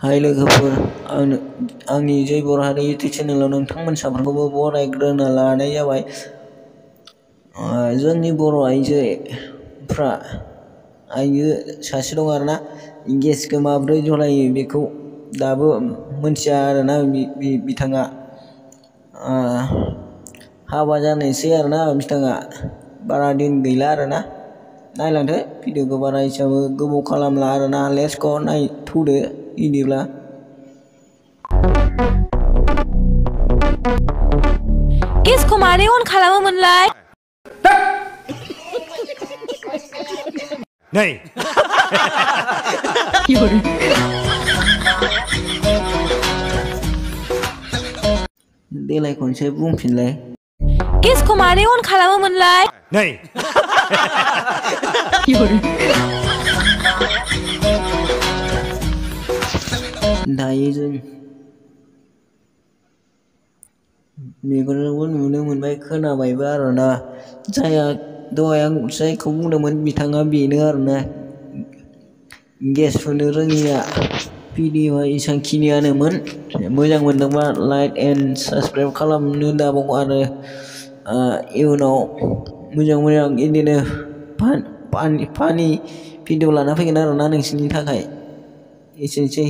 हाय लोगोफोर, आंनि जय बर' हारि इउटुब चेनेलाव नोंथांमोन साफ्रोमखौबो बरायग्रोना लानाय जाबाय। जोंनि बर' आइजोफ्रा सासे दं आरोना, गेसखौ माब्रै जलायो बेखौ दाबो मोनथिया आरोना बिथाङा। हाबा जानोसै आरोना बिथाङा, बारा दिन गैला आरोना। नायलांदो भिडिअखौ, बारा एसेबां गोबाव खालामला आरोना। लेट्स गो थौदो बिदिब्ला। गेसखौ मारै अन खालामोमोनलाय? नै देलाय खनसे बुंफिनलाय। गेसखौ मारै अन खालामोमोनलाय? नै दायो जों मेगनजोंबो नुनो मोनबाय, खोनाबायबो आरोना। दहाय आं जायखौ बुंदोंमोन बिथाङा बेनो आरोना, गेस फुनो रोङिया। भिडिअ'आ एसांखिनियानोमोन। मोजां मोनदोंबा लाइक एन्ड साबसक्राइब खालामनो दाबाव, आरो इयुनाव मोजां बिदिनो फानि भिडिअ लाना फैगोन आरोना नोंसोरनि थाखाय। एसेनोसै।